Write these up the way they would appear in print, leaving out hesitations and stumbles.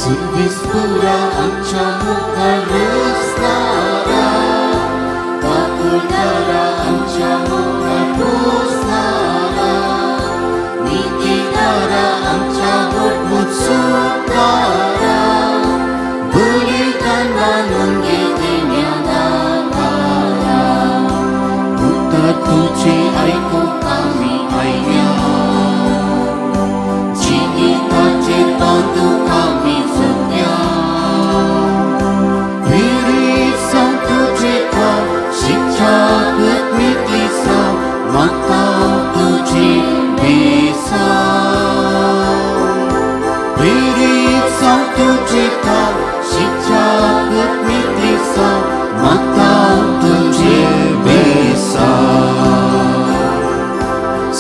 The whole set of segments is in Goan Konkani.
सुरविस्पुरा आमच्या मुखार रचणारा, काकुळदारा आमच्या मुखार पोसणारा, नितीदारा आमच्या मोटमोट सुदारा, बलिदान मानून घेतिल्या दातारा, उतर तुझे आयकूंक आमी आयल्या, जिविताचेर बांदूंक आमी जगया, प्रेरीत जावं तुजे ठाव, शिक्षागत निती जावं, मागता तुजी बेसांव, प्रेरीत जावं तुजे ठाव, शिक्षागत निती जावं, मागता तुजी बेसांव.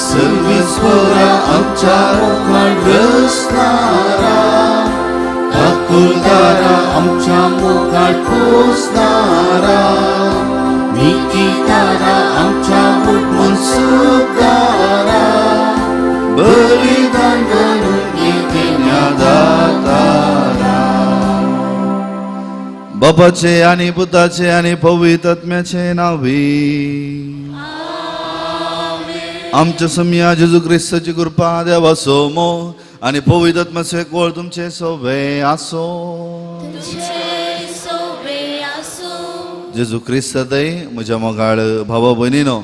सर्वेस्वरा आमच्या मुखार रचणारा, काकुळदारा आमच्या मुखार पोसणारा, नितीदारा आमच्या मुठमन सुदारा, बलिदान बनून घेतिल्या दातारा. बापाचे आनी पुताचे आनी पवित्र आत्म्याचे नांवी आमच्या सम्या जेजू क्रिस्ताची कृपा, देवाचो मोग आनी पवित्र आत्म्याचो एकवळ तुमचे सोबे आसो. जेजू क्रिस्त दय म्हज्या मोगाळ भावा भयणीनो,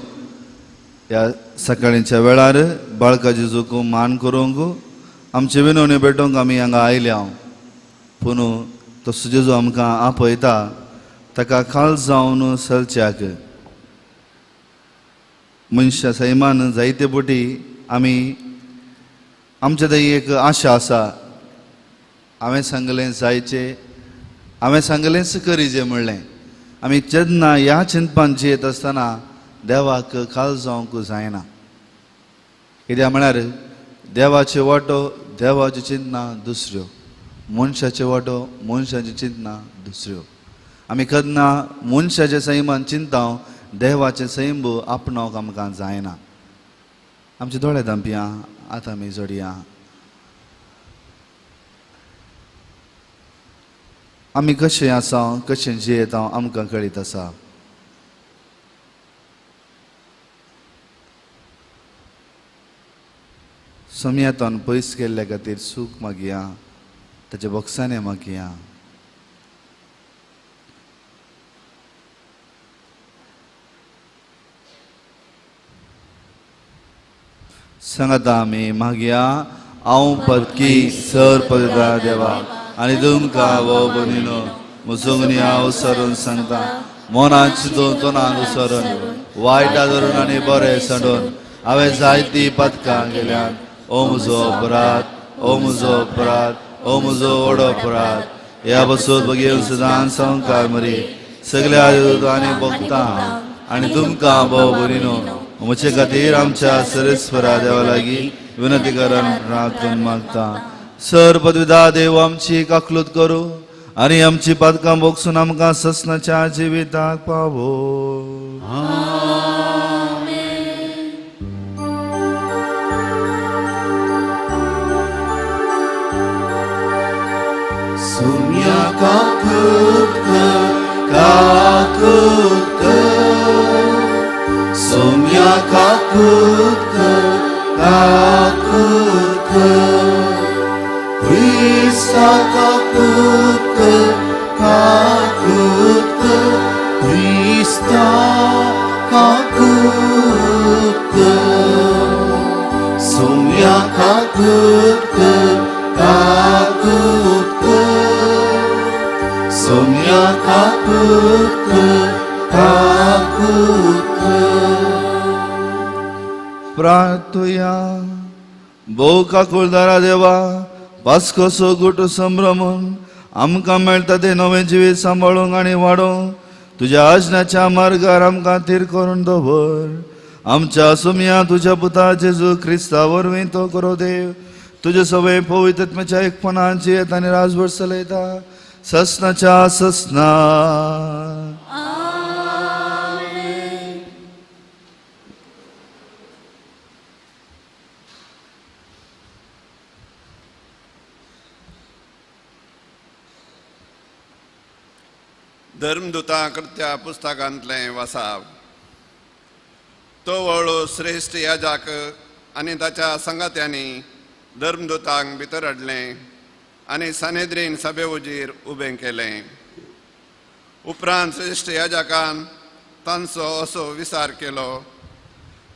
ह्या सकाळीच्या वेळार बाळका जेजूक मान करूंक आमचे विनवणी भेटोवंक आमी हांगा आयल्या. पूण तसो जेजू आमकां आपयता ताका खाल जावन चलच्याक मनशा सैमान जायते पटी आमी आमच्या थंय एक आशा आसा, हांवें सांगलें जायचें, हांवें सांगलेंच करीजें म्हणलें. आमी जेन्ना ह्या चिंतपान जियेत आसतना देवाक खाल जावंक जायना. कित्याक म्हळ्यार देवाचे वांटो देवाच्यो चिंतना दुसऱ्यो, मनशाचे वांटो मनशाच्यो चिंतना दुसऱ्यो. आमी केन्ना मनशाच्या सैमान चिंता देवाचें सैम आपणावंक आमकां जायना. आमचे दोळे धांपया, आतां आमी जोडया. आमी कशें आसा कशें जियेता आमकां कळीत आसा. सम्यातान पयस केल्ल्या खातीर सूख मागया, ताच्या बॉक्सांनी मागया. सांगाता आमी मागया. हांव पदकी सर पदता देवा आनी तुमकां वो बनिनो मुसोगनी हांव सरून सांगता, मनान चिंतून तोंडान उसरून वायटा धरून आनी बरें सांडून हांवें जायतीं पदकां केल्यात. ओ म्हजो अपराध, ओ म्हजो अपराध, ओ म्हजो व्हड अपराध. ह्या बसून बगेवन सदां संवकार मरी सगल्या आनी भोगता आनी तुमकां भोव बरिनो म्हजे खातीर आमच्या सरेस्वरा देवा लागीं विनंती करून प्रार्थना मागता. सर पदविदा देव आमची काकलूत करूं आनी आमची पातकां भोगसून आमकां ससनाच्या जिविताक पावो. सुम्या काकूत कर, काकूत कर, सुम्या काकूत कर, काकूत कर, क्रिस्ता काकूत कर, काकूत कर, क्रिस्ता काकूत कर, सुम्या काकूत कर, काकूत कर, सुम्या काकूत कर, काकूत कर. प्रार्थुया. भोव काकुळदारा देवा, पास्कोसो गुट संभ्रमून आमकां मेळटा तें नवें जिवीत सांबाळूंक आनी वाडोवंक तुज्या आजनाच्या मार्गार आमकां थीर करून दवर. आमच्या सुमया तुज्या पुता जेजू क्रिस्ता वरवीं तो करो देव तुजे सवय पवित्र आत्म्याच्या एकपणान जियेत आनी राजभर चलयता ससनाच्या ससना. धर्मदुतां कृत्या पुस्तकांतलें वासाप. तो वळू श्रेश्ठ याजाक आनी ताच्या संगात्यांनी धर्मदुतांक भितर हाडलें आनी सानेद्रीन सभे हुजीर उबें केलें. उपरांत श्रेश्ठ याजकान तांचो असो विचार केलो,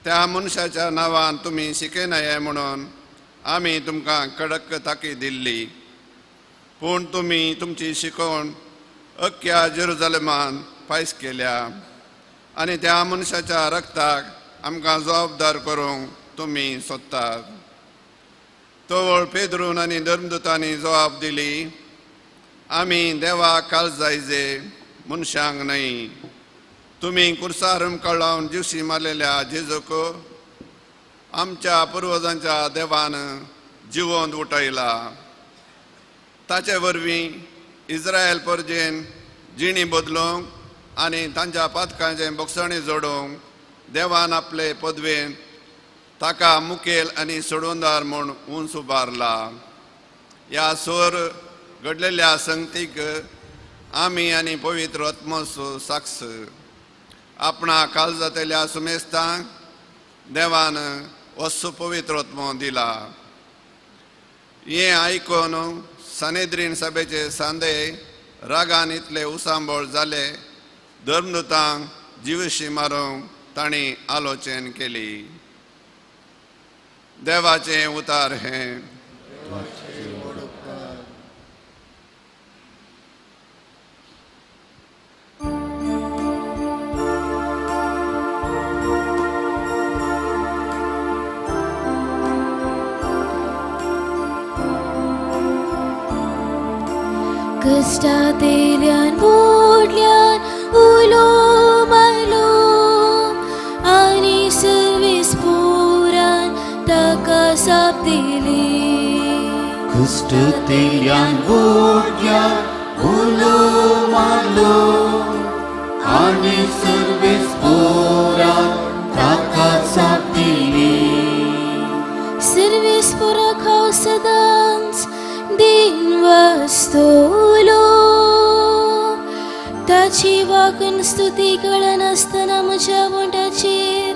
त्या मनशाच्या नांवान तुमी शिकयनाय म्हणून आमी तुमकां कडक ताकीद दिल्ली, पूण तुमी तुमची शिकवण अख्ख्या जेरुजलेमान फायस केल्या आनी त्या मनशाच्या रक्ताक आमकां जबाबदार करूंक तुमी सोदतात. तवळ पेद्रून आनी धर्मदुतांनी जबाब दिली, आमी देवाक काल जायजे, मनशांक न्हय. तुमी कुर्सार हुमकळावन जिवशी मारलेल्या जेजूक आमच्या पुर्वजांच्या देवान जिवंत उठयला. ताचे वरवीं इस्रायल परजेन जिणी बदलूंक आनी तांच्या पातकांचें बोगसणी जोडूंक देवान आपले पदवेन ताका मुखेल आनी सोडवणदार म्हूण उंच उबारला. ह्या सोर घडलेल्या संगतीक आमी आनी पवित्र आत्मो साक्ष. आपणा काल जातल्या सुमेस्तांक देवान वस्तू पवित्र आत्मो दिला. हें आयकून सानेद्रीन सभेचे सांदे रागान इतले उसांबळ जाले, धर्मदुतांक जिवशी मारूंक तांणी आलोचन केली. देवाचें उतार हें. कश्टांतल्यान व्हडल्यान उलो मारलो आनी सर्वीस पुरान ताका साप दिली. कश्टांतल्यान व्हडल्यान उलो मारलो आनी सर्वीस पुरान ताका साप दिली. सर्वीस पुराक हांव सदांच दिन वाचतलो, ताची वाकून स्तुती कळनासतना म्हज्या वोंठाचेर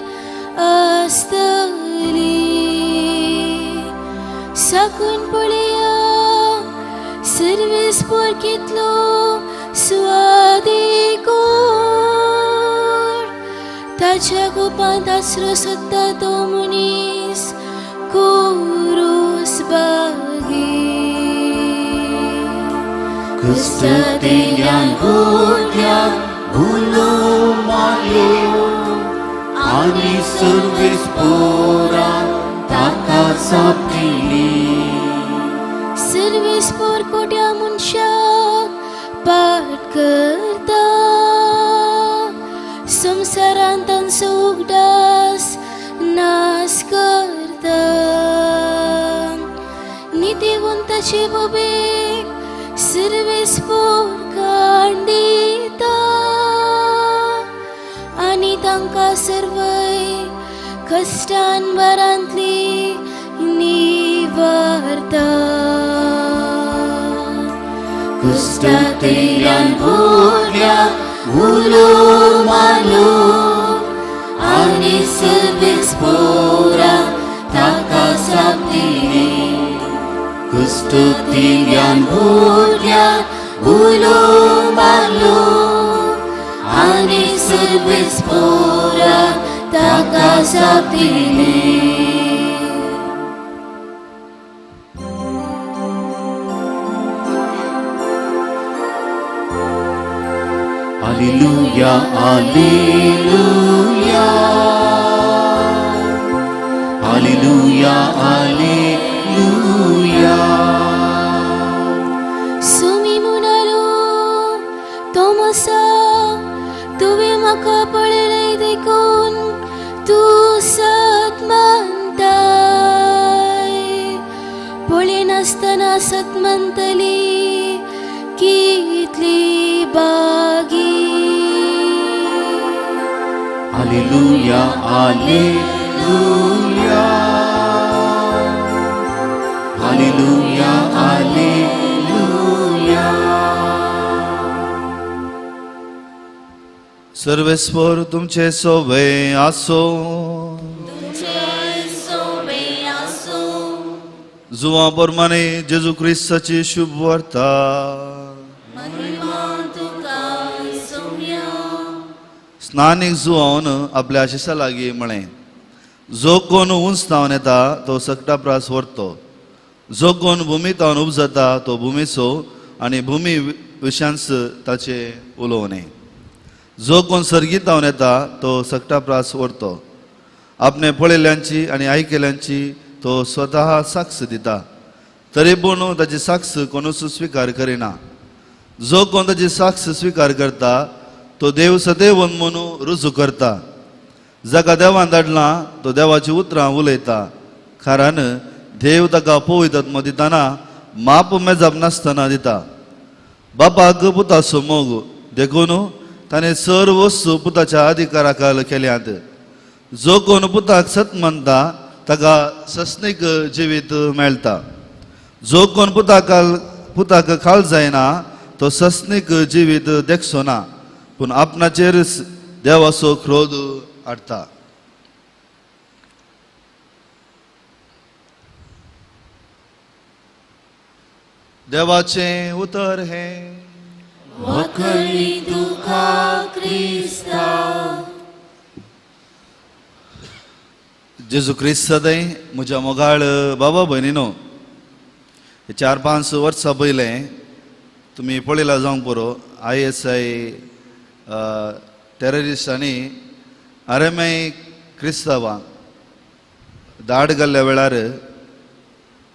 आसतली. साकून पळया सर्वीस पोर कितलो सुवादीक, ताच्या गोपांत आसरो सोदता तो मनीस कोरोस बागी. कश्टांतल्यान व्हडल्यान उलो मारलो आनी सर्वीस पुरान ताका साप दिली. सर्वीस पोर कोट्या मनशाक पाट करता, संवसारांत तांचो उगडास नास करता. नितीवंताचे बोबेक सर्वीस पोर काण दिता आनी तांकां सर्वय कश्टान बरांतली निवारता. कश्टांतल्यान व्हडल्यान उलो मारलो आनी सर्वीस पुरान ताका साप दिली. कश्टांतल्यान व्हडल्यान उलो मारलो आनी सर्वीस पुरान ताका साप दिली. Alleluia, Alleluia, Alleluia, Alleluia. Sumi म्हणालो तोमसा, तुवें म्हाका पळयलें देखून तूं सत मानताय. पळयनासतना सत मानतली कितली बागी. Alleluia, Alleluia, Alleluia, Alleluia. सर्वेस्पर तुमचे सोबे आसो. तुमचे सोबे आसो. जुवां प्रमाणे जेजू क्रिस्ताची शुभ वार्ता. महिमा तुका सोम्या. स्नानीक जुवान आपल्या आशिसा लागीं म्हळें, जो कोण उंच तावन येता तो सकटा प्रास व्हरतो, जो कोण भुमी तावन उपजता तो भुमीचो आनी भुमी विशांस ताचे उलोवणें. जो कोण सर्गीत तावन येता तो सकटा प्रास व्हरतो, आपणे पळयल्ल्यांची आनी आयकल्ल्यांची तो स्वतः साक्ष दिता, तरी पूण ताची साक्ष कोणूच स्विकार करिना. जो कोण ताची साक्ष स्विकार करता तो देव सदैवन म्हणून रुजू करता. जाका देवान धाडला तो देवाची उतरां उलयता, कारण देव ताका पवित्र दितना माप मेजाप नासतना दिता. बापाक पुताचो मोग देखून ताणें सर्व वस्तू पुताच्या अधिकाराखाल केल्यात. जो कोण पुताक सत मानता ताका सस्नीक जिवीत मेळटा. जो कोण पुताक खाल जायना तो सस्नीक जिवीत देखचो ना, पूण आपणाचेर देवाचो क्रोध हाडटा. देवाचें उतर हें. वखली तुका क्रिस्ता. जेजू क्रिस्त सदांय म्हज्या मोगाळ बाबा भयणीनो, 4-5 वर्सां पयलें तुमी पळयलां जावंक पुरो, ISI टेररिस्टांनी आरेमाय क्रिस्तांवांक दाड घाल्ल्या वेळार,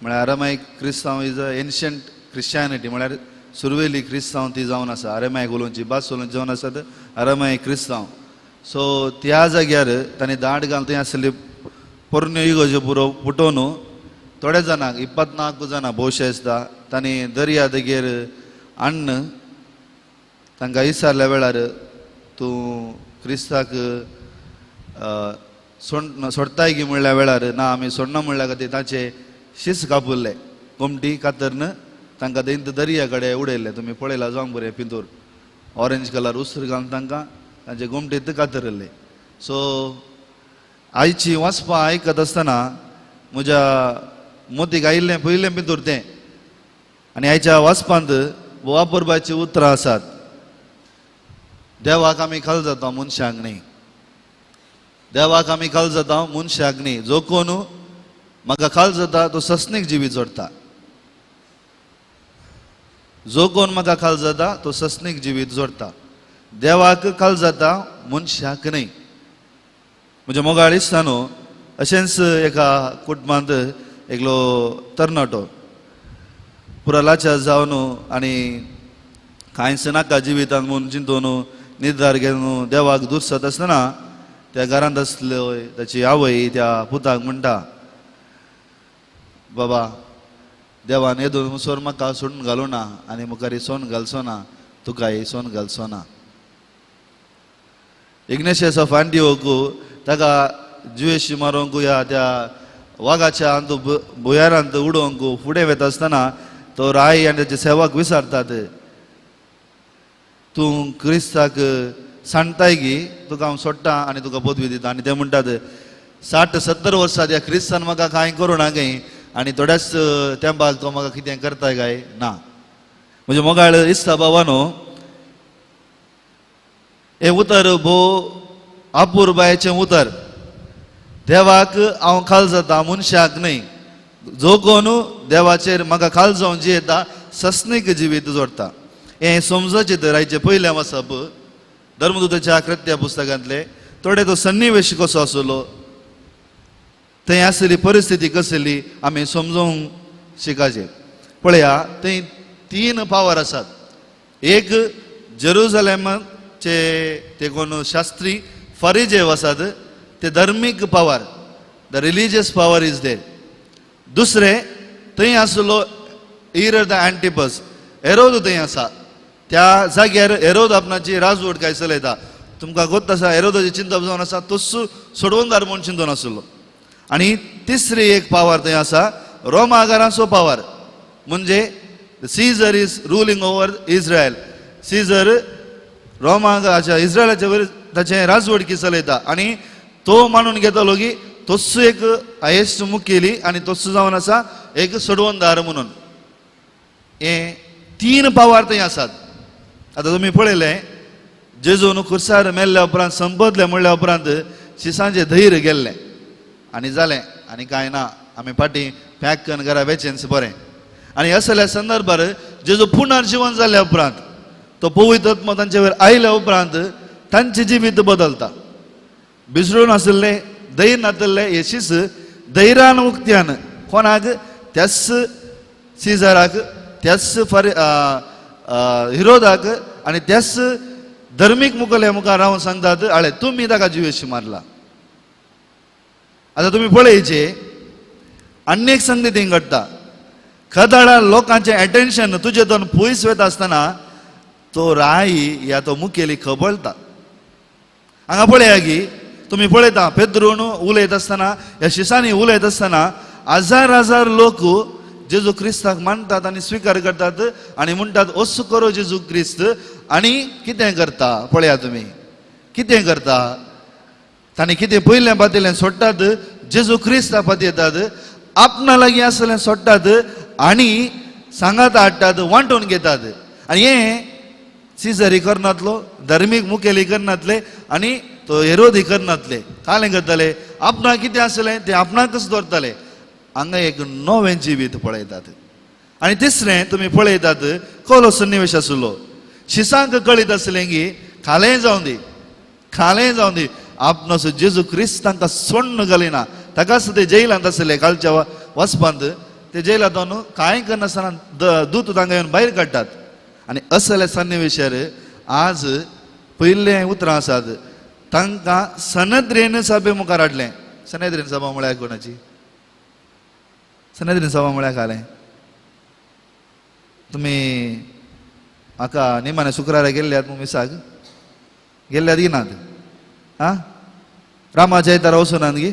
म्हळ्यार आरामाय क्रिस्तांव is a ancient Christianity, म्हळ्यार सुरवेली क्रिस्तांव ती जावन आसा, आरेमायक उलोवची भास उलोवची जावन आसात आरामाय क्रिस्तांव. सो त्या जाग्यार तांणी दाड घालून थंय आसली पोरण्यो इगोज्यो पुरो पुटोवन थोड्या जाणांक 24 जाणां भोवशे आसता तांणी दर्या देगेर हाडून तांकां विचारल्या वेळार तूं क्रिस्ताक सोडताय की म्हणल्या वेळार ना आमी सोडना म्हणल्या खातीर तांचे शीस कापुल्ले कोमटी कातरन तांकां थंय दर्या कडेन उडयल्ले. तुमी पळयला जावंक बरें पिंतूर ऑरेंज कलर उसर घालून तांकां तांचे गोमटेंत कातरिल्ले. सो आयची वाचपां आयकत आसतना म्हज्या मोतीक आयिल्लें पयलें पिंतूर तें, आनी आयच्या वाचपांत वापरपाचीं उतरां आसात. देवाक आमी खाल जाता मनशांक न्ही, देवाक आमी खाल जाता मनशाक न्ही. जो कोण म्हाका खाल जाता तो सस्नीक जिवीत जोडटा, जो कोण म्हाका खाल जाता तो सस्नीक जिवीत जोडटा. देवाक खाल जाता मनशाक न्ही. म्हज्या मोगाळ इश्टा न्हू, अशेंच एका कुटुंबांत एकलो तरणाटो पुरा लाचार जावन आनी कांयच नाका जिवितांत म्हूण चिंतून निर्धार घेवन देवाक दुरसत आसतना त्या घरांत आसल्यो ताची आवय त्या पुताक म्हणटा, बाबा देवान येदोळ मुसोर म्हाका सोडून घालूं ना आनी मुखार सोन घालचो ना, तुकाय सोन घालचो ना. इग्नेशियस ऑफ आंटिओक ताका जुवेशी मारूंक ह्या त्या वागाच्या अंत भुयारांत उडोवंक फुडें वता आसतना तो राय आनी ताचे सेवाक विचारतात, तूं क्रिस्ताक सांडताय गी, तुका हांव सोडटा आनी तुका पदवी दिता. आनी ते म्हणटात 60-70 वर्सां त्या क्रिस्तान म्हाका कांय करूं ना काय आनी थोड्याच तेंपाक तो म्हाका कितें करताय काय ना. म्हज्या मोगाळ इस्ता बाबा न्हू, हें उतर भोव अपुरबायेचें उतर. देवाक हांव खाल जाता मनशाक न्हय. जो कोण देवाचेर म्हाका खाल जावन जियेता सस्नीक जिवीत जोडटा. हें समजचें तर आयचें पयलें वाचप धर्मदूताच्या कृत्या पुस्तकांतलें थोडे तो सन्निवेश कसो आसलो, थंय आसली परिस्थिती कसली आमी समजूंक शिकाचें. पळया थंय 3 पावर आसात. एक जेरुजलेमाचे ते कोण शास्त्री फारिजेव आसात, ते धर्मीक power, the religious power is there. दुसरें थंय आसलो इरद अँटिपस, एरोद थंय आसा. त्या जाग्यार एरोद आपणाची राजवट काय चलयता. तुमकां गोत आसा एरोदाचें चिंतप जावन आसा तोच सोडवणदार म्हूण चिंतून आसलो. आनी तिसरी एक पावर थंय आसा रोमागारांचो पावर, म्हणजे Caesar is ruling over Israel. Caesar रोमागाच्या इस्रायलाच्या वयर ताचें राजवडकी चलयता आनी तो मानून घेतालो की तोच एक हायेस्ट मुखेली आनी तोच जावन आसा एक सोडवणदार म्हणून. हे तीन पावार थंय आसात. आतां तुमी पळयलें जेजून खुर्सार मेल्ल्या उपरांत संपतलें म्हणल्या उपरांत शिसांचें धैर्य गेल्लें आनी जालें आनी कांय ना, आमी फाटीं पॅक करून घरा वेचेंच बरें. आनी असल्या संदर्भार जेजू पुनर्जिवन जाल्या उपरांत तो पवित्र आत्मो तांचे वयर आयल्या उपरांत तांचें जिवीत बदलता. बिजळून आशिल्ले धैर्य नातिल्ले हे शीस धैर्यान उक्त्यान कोणाक त्याच सिजराक त्याच हिरोदाक आनी त्याच धर्मीक मुखेल्या मुखार रावन सांगतात आळे तुमी ताका जिवेशी मारला. आतां तुमी पळयचे आनी एक संदी थंय घडटा. खदाळा लोकांचें एटेन्शन तुजे दोन पयस वता आसतना तो राय या तो मुखेली खबळटा. हांगा पळया की तुमी पळयता पेद्रून उलयत आसतना ह्या शिसांनी उलयत आसतना हजार हजार लोक जेजू क्रिस्ताक मानतात आनी स्विकार करतात आनी म्हणटात असो करो जेजू क्रिस्त. आनी कितें करता पळया तुमी कितें करता, तांणी कितें पयलें पातयलें सोडटात, जेजू क्रिस्ता पातयतात, आपणा लागीं आसलें सोडटात आनी सांगात हाडटात वांटून घेतात. आनी हें सिजरी करनातलो, धर्मीक मुखेली करनातले आनी तो हेरोदी करनातले. कालें करताले आपणाक कितें आसलें तें आपणाकच दवरताले. हांगा एक नवें जिवीत पळयतात. आनी तिसरें तुमी पळयतात कोलो सन्निवेश आसलो. शिसांक कळीत आसलें की खालें जावं दी खालें जावं दी आपणाचो जेजू क्रिस्त तांकां सोडून घालिना. ताकाच ते जेलांत आसले कालच्या वचपांत ते जेलांत कांय करनासतना दूत तांकां येवन भायर काडटात. आनी असल्या सन्निवेशार आज पयलें उतरां आसात तांकां सनद्रेन सभे मुखार हाडलें. सनद्रेन सभा म्हळ्यार कोणाची? सनद्रीन सभा म्हळ्यार कालें तुमी म्हाका निमाणे शुक्रारा गेल्ल्यात मिसाक गेल्ल्यात की नात? आं रामाच्या आयतारा वचूनात गी?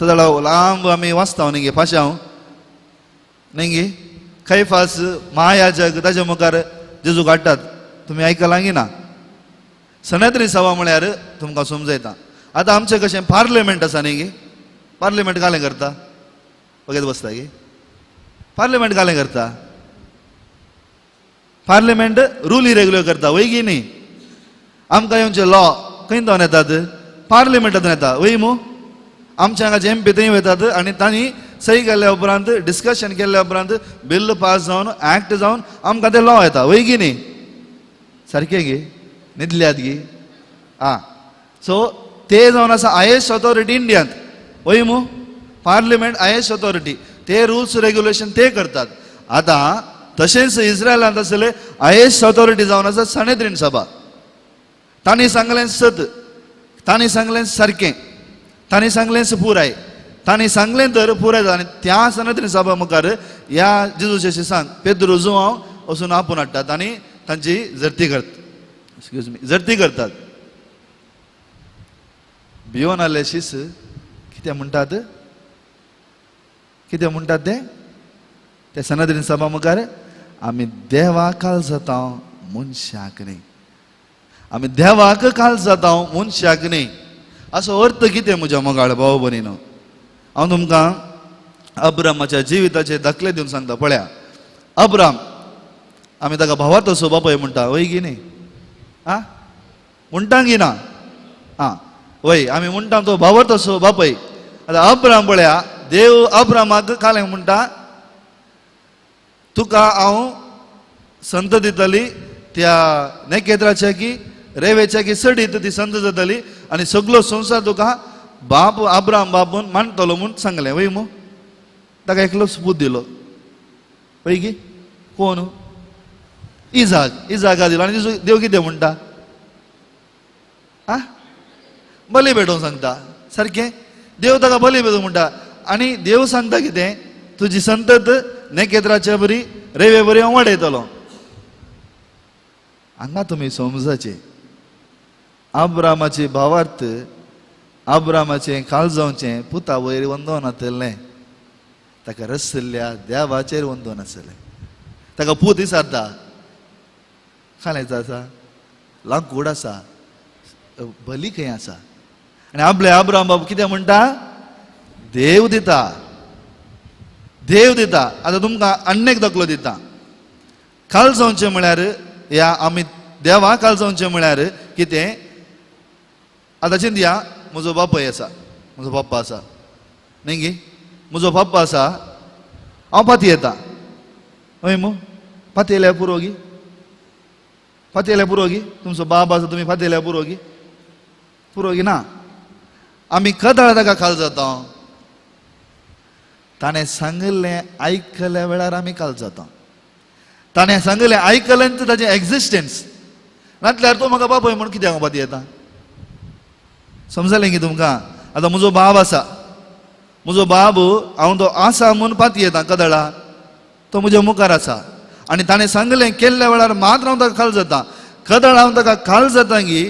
तो जाल्यार लांब आमी वाचता न्ही गे पाशांव न्ही गे खैफास महायाजक ताच्या मुखार जेजू काडटात. तुमी आयकलां की ना? सनद्री सभा म्हळ्यार तुमकां समजयता. आतां आमचें कशें पार्लिमेंट आसा न्ही गे, पार्लिमेंट कालें करता बघत बसता की पार्लिमेंट कालें करता, पार्लिमेंट रूल इरेग्युलर करता वय की न्ही? आमकां येवचे लॉ खंय जावन येतात? पार्लिमेंटांतून येता वय मू? आमच्या हांगाचे एम पी थंय वयतात आनी तांणी सही केल्या उपरांत डिस्कशन केल्या उपरांत बिल पास जावन एक्ट जावन आमकां ते लॉ येता वय की न्ही? सारकें गी? न्हिदल्यात गी? आं सो ते जावन आसा हायेस्ट ऑथॉरिटी इंडियांत वय मू? पार्लिमेंट हायेस्ट ऑथॉरिटी, ते रुल्स रेग्युलेशन ते करतात. आतां तशेंच इस्रायलांत आसले हायेस्ट ऑथॉरिटी जावन आसा सनेद्रीन सभा. तांणी सांगलें सत, तांणी सांगलें सारकें, तांणी सांगलें पुराय, तांणी सांगलें तर पुराय. आनी त्या सनेद्रीन सभा मुखार ह्या जेजूचे शिसांक पेद्रू जुआंव वचून आपोवन हाडटात आनी तांची जर्ती करतात, एक्सक्यूज मी, जर्ती करतात. भियोन आसले शीस कितें म्हणटात, कितें म्हणटात ते ते सनद्रीन सभा मुखार आमी देवाक काल जाता मनशाक न्ही, आमी देवाक काल जाता मनशाक न्ही. असो अर्थ कितें म्हज्या मोगाळ भाव भयणीनो? हांव तुमकां अब्रामाच्या जिविताचे दाखले दिवन सांगता. पळया अब्राम आमी ताका भावार्थ असो बापय म्हणटा वय की न्ही? आं म्हणटा की ना? आं वय आमी म्हणटा तो भावार्थ असो बापय. आतां अब्राम पळया देव अब्रामाक कालें म्हणटा तुका हांव संत दितली त्या नेकेत्राच्या की रेवेच्या की सडीत ती संत जातली आनी सगलो संवसार तुका बाप अब्राम बाप म्हूण मानतलो म्हूण सांगलें वय मू? ताका एकलोच पूत दिलो वय की? कोण? इजाक. इजाका दिलो आनी देव कितें म्हणटा? आं बली भेटोवंक सांगता सारकें. देव ताका बली भेटोवंक म्हणटा आनी देव सांगता कितें तुजी संतत नेकेत्राच्या बरी रेवे बरी हांव वाडयतलो. हांगा तुमी समजाचे अब्रामाची भावार्थ अब्रामाचें काळजावचें पुता वयर वंदोवन नासलें, ताका रसल्या देवाचेर वंदोवन आसलें. ताका पूत विचारता खालेंच आसा लांकूड आसा बली खंय आसा? आनी आपले आब्राम बाबू कितें म्हणटा? देव दिता, देव दिता. आतां तुमकां आनी एक दाखलो दिता. काल जावचें म्हळ्यार ह्या आमी देवा काल जावचें म्हळ्यार कितें? आतां चिंतया, म्हजो बापूय आसा, म्हजो पप्पा आसा न्ही गे, म्हजो पप्पा आसा, हांव पाती येता हय मू, पाती येयल्यार पुरो गी, पाती येयल्यार पुरो गी, तुमचो बाब आसा तुमी पाती येयल्यार पुरो गी, पुरो गी ना. आमी कदाळ ताका खाल जाता, ताणें सांगिल्लें आयकल्या वेळार आमी काल जाता. ताणें सांगिल्लें आयकलें तर ताचें एक्झिस्टन्स, नातल्यार तो म्हाका बापूय म्हूण कित्याक हांव पाती येता? समजलें की तुमकां? आतां म्हजो बाब आसा, म्हजो बाब हांव तो आसा म्हूण पाती येता कदळा, तो म्हज्या मुखार आसा आनी ताणें सांगलें केल्ल्या वेळार मात्र हांव ताका खाल जाता. कदळ हांव ताका खाल जाता की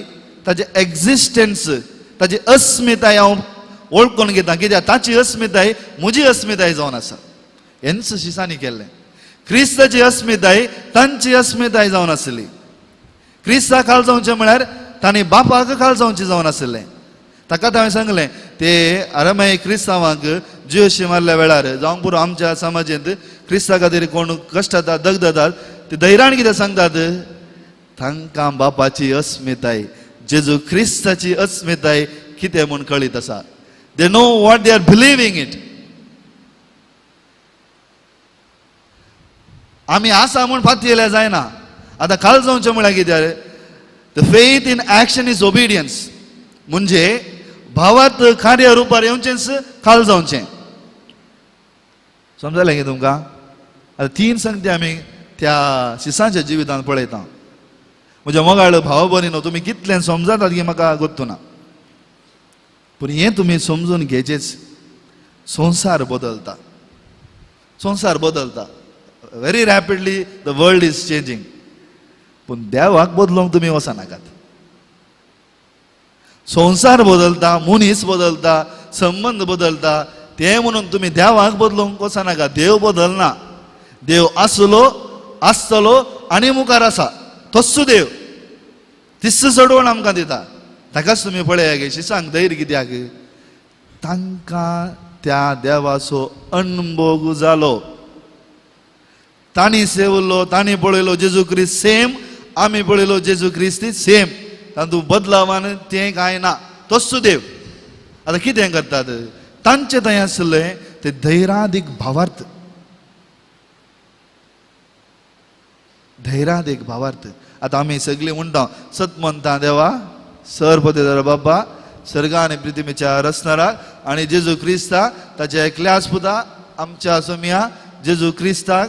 ताचें एक्झिस्टन्स, ताची अस्मिताय हांव वळखून घेता. कित्याक ताची अस्मिताय म्हजी अस्मिताय जावन आसा. हेंच शिसांनी केल्लें. क्रिस्ताची अस्मिताय तांची अस्मिताय जावन आसली. क्रिस्ता खाल जावचें म्हळ्यार तांणी बापाक खाल जावचें जावन आसलें. ताकाच हांवें सांगलें ते आरामाय क्रिस्तांवांक जियोशी मारल्या वेळार जावंक पुरो आमच्या समाजेंत क्रिस्ता खातीर कोण कश्ट जातात दगदतात ते धैर्यान कितें सांगतात, तांकां बापाची अस्मिताय, जेजू क्रिस्ताची अस्मिताय कितें म्हूण कळीत आसा. They know what they are believing it. आमी आसा म्हूण फाती येयल्यार जायना. आतां खाल जावचें म्हळ्यार कितें? The faith in action is obedience. म्हणजे भावात कार्य रुपार येवचेंच खाल जावचें. समजलें की तुमकां? आतां तीन संगती आमी त्या शिसांच्या जिवितांत पळयता. म्हज्या मोगाळ भाव भयणीनो, तुमी कितलें समजातात की म्हाका गोत्तू ना, पूण हें तुमी समजून घेवचेंच. संवसार बदलता, संवसार बदलता, very rapidly the world is changing. पूण देवाक बदलूंक तुमी वचनाकात. संवसार बदलता, मनीस बदलता, संबंद बदलता, तें म्हणून तुमी देवाक बदलूंक वचनाका. देव बदलना, देव आसलो, आसतलो आनी मुखार आसा. तोच देव तिस्स चडवण आमकां दिता. ताकाच तुमी पळया गे शिसांक धैर्य कित्याक? तांकां त्या देवाचो अणभोग जालो. तांणी सेवलो, तांणी पळयलो जेजू क्रिस्त सेम, आमी पळयलो जेजू क्रिस्त सेम, तातूंत बदलावान तें कांय ना, तोच देव. आतां कितें करतात? तांचे थंय आसलें ते धैर्यादीक भावार्थ, धैर्यादीक भावार्थ. आतां आमी सगळीं म्हणटा सत म्हणटा देवा सर बाबा सर्गा आनी पृथ्वीच्या रचणाराक आनी जेजू क्रिस्ता ताच्या एकल्याच पुता आमच्या सोमिया जेजू क्रिस्ताक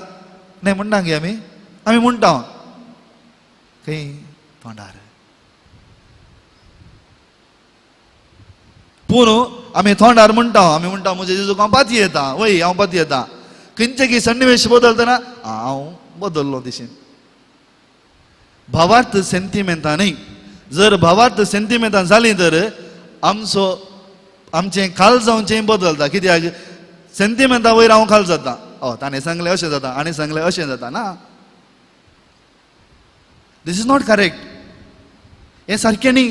न्हय म्हणटा गे आमी, आमी म्हणटा खंय तोंडार, पूण आमी तोंडार म्हणटा, आमी म्हणटा म्हजे जेजूक हांव पाती येता, वय हांव पाती येता. खंयचे की सन्निवेश बदलतना हांव बदल्लो दिशेन. भावार्थ सेंतिमेंतां न्ही, जर भावार्थ सेंतिमेंतां जालीं तर आमचो आमचें खाल जावचें बदलता. कित्याक सेंतिमेंतां वयर हांव खाल जाता, ओ ताणें सांगलें अशें जाता, आनी सांगलें अशें जाता ना. This is not correct, हें सारकें न्ही.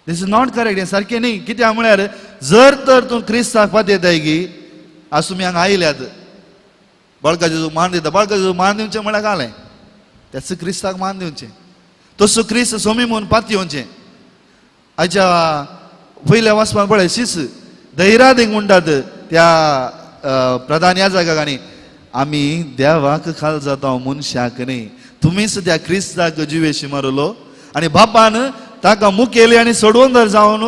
This is not correct, हें सारकें न्ही. कित्याक म्हळ्यार जर तर तूं क्रिस्ताक पातयताय की आज तुमी हांगा आयल्यात, बाळकाचो मान दिता, बाळकाचो मान दिवचें म्हळ्यार घालें त्याच क्रिस्ताक मान दिवचें, तसो क्रिस्त सोमी म्हूण पात येवचें. आयच्या पयल्या वाचपान पळय शीस धैर्यादीक म्हणटात त्या प्रधान याजकाक आनी आमी देवाक खाल जाता मनशाक न्ही. तुमीच त्या क्रिस्ताक जिवेशी मारलो आनी बापान ताका मुखेली आनी सोडवणदार जावन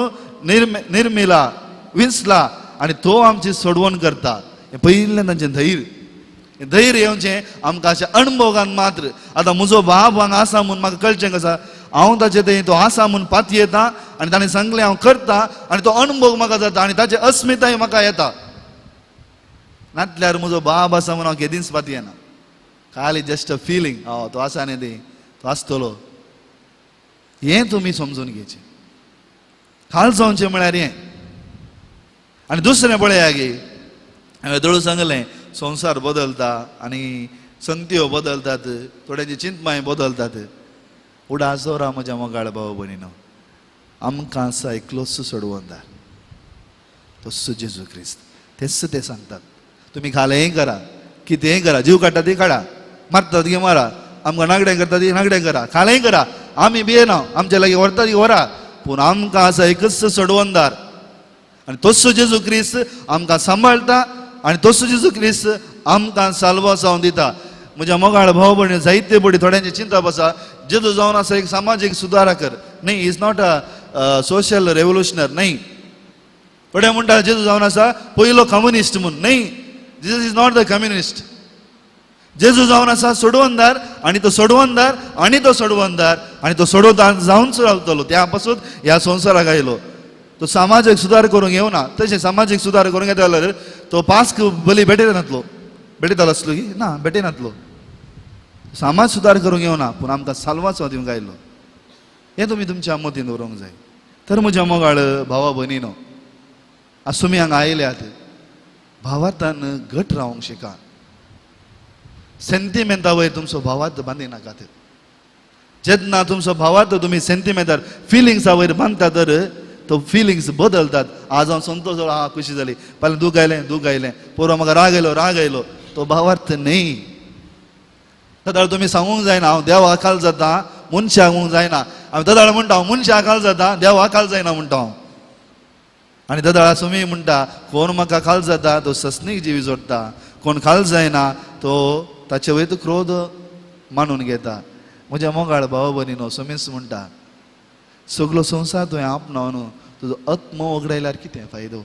निर्मिला विंचला आनी तो आमची सोडवण करता. हें पयलें तांचें धैर्य, धैर्य येवचें आमकां अशें अणभोगान मात्र. आतां म्हजो बाब हांगा आसा म्हूण म्हाका कळचें कसा, हांव ताचे थंय तो आसा म्हूण पाती येता आनी ताणें सांगलें हांव करता आनी तो अणभोग म्हाका जाता आनी ताचे अस्मिताय म्हाका येता. नातल्यार म्हजो बाब आसा म्हूण हांव केदींच पाती येना, खाली जस्ट अ फिलींग, हय तो आसा न्ही ती तो आसतलो. हें तुमी समजून घेवचें. खाल जावचें म्हळ्यार हें. आनी दुसरें पळया की हांवें दळू सांगलें संवसार बदलता आनी संगत्यो बदलतात, थोड्यांची चिंतमाय बदलतात. उडास दवरा म्हज्या मोगाळ भाव भयणीनो, आमकां आसा एकलोच सोडवंदार, तोच जेजू क्रिस्त. तेच ते सांगतात, तुमी घालेंय करा, कितेंय करा, जीव काडटा ती काडा, मारता ती मारा, आमकां नागडें करता ती नागडें करा, खालेंय करा, आमी भियेना, आमच्या लागीं व्हरता ती व्हरा, पूण आमकां आसा एकच सोडवंदार आनी तोच जेजू क्रिस्त आमकां सांबाळटा आनी तोच जेजू क्रिस्त आमकां साल्वासांव दिता. म्हज्या मोगाळ भाव भयणी, जायते पडी थोड्यांचे चिंतप आसा जेजू जावन आसा एक सामाजीक सुदारक न्ही, is not a social revolutionary न्ही. थोडे म्हणटा जेजू जावन आसा पयलो कम्युनिस्ट म्हूण, न्ही, Jesus is not the communist. जेजू जावन आसा सोडवंदार आनी तो सोडवंदार आनी तो सोडवंदार आनी तो सोडवंदार जावनच रावतलो. त्या पासून ह्या संवसाराक आयलो. तो सामाजीक सुदार करूंक येवना. तशें सामाजीक सुदार करूंक येता जाल्यार तो पास्क बली भेटयनातलो, भेटयतालो आसलो की ना, भेटयनातलो. समाज सुदार करूंक येवना, पूण आमकां साल्वाचो दिवंक आयलो. हें तुमी तुमच्या मतीन दवरूंक जाय. तर म्हज्या मोगाळ भावा भयणीनो, आज तुमी हांगा आयल्यात, भावार्थान घट रावंक शिका. सेंतिमेंता वयर तुमचो भावार्थ बांदिनाकात. जेन्ना तुमचो भावार्थ तुमी सेंतिमेंतार फिलिंग्सा वयर बांदता तर तो फिलिंग्स बदलतात. आज हांव संतोश जालो, हा खुशी जाली, फाल्यां दूख आयलें, दूख आयलें, पोरवा म्हाका राग आयलो, राग आयलो, तो भावार्थ न्ही. तदाळ तुमी सांगूंक जायना हांव देवा खाल जाता, मनशाक म्हणूंक जायना. हांव ददाळ म्हणटा हांव मनशाक खाल जाता, देवा खाल जायना म्हणटा हांव. आनी ददाळ सुमी म्हणटा कोण म्हाका खाल जाता तो सस्नीक जिवी जोडटा, कोण खाल जायना तो ताचे वयर क्रोध मानून घेता. म्हज्या मोगाळ भाव भयणीनो, सुमीस म्हणटा सगलो संवसार तुवें आपणावन तुजो आत्मो वगडायल्यार कितें फायदो?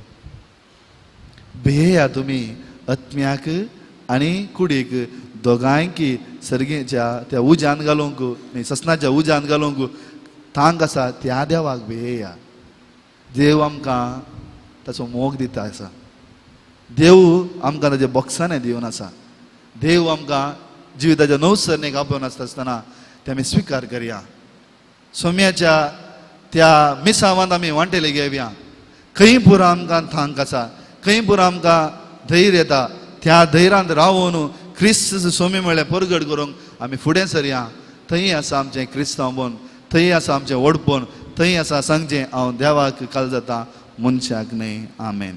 भियेया तुमी आत्म्याक आनी कुडीक दोगांयकी सर्गेच्या त्या उज्यान घालूंक न्ही, ससनाच्या उज्यान घालूंक तांक आसा त्या देवाक भियेया. देव आमकां ताचो मोग दिता आसा, देव आमकां ताजे बॉक्सांनी दिवन आसा, देव आमकां जिविताच्या नवसरणेक आपोवन आसता आसतना ते आमी स्विकार करया. सोम्याच्या त्या मिसावांत आमी वांटेले घेवया. खंय पुरो आमकां thank आसा, खंय पुरो आमकां धैर्य येता, त्या धैर्यांत रावून क्रिस्त सोमी म्हळ्यार परगट करूंक आमी फुडें सरया. थंय आसा आमचें क्रिस्तांवपण, थंय आसा आमचें व्हडपण, थंय आसा सांगचें हांव देवाक काल जाता, मनशाक न्हय. आमेन.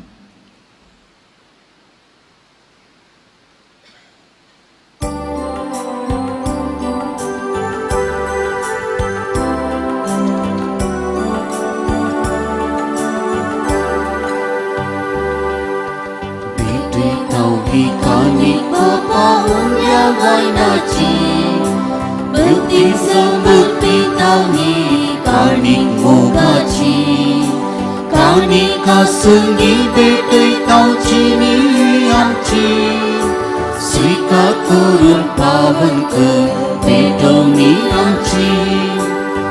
स्वीकार करून पावन कर भेटवणी आमची,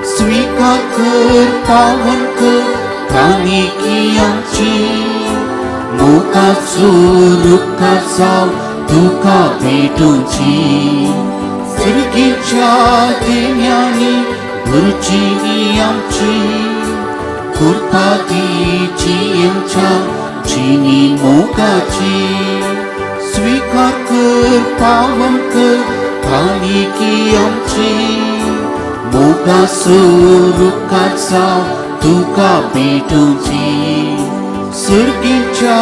स्वीकार कर पावन कर काणिकी आमची, मोगाचो रुखाचो तुका भेटोवची, सर्गीच्या देण्यांनी भरची आमची, कृपा दिची आमच्या जिणी मोगाची, स्वीकार कर पावन कर काणिकी आमची, मोगाचो रुखाचो तुका भेटोवची, सर्गीच्या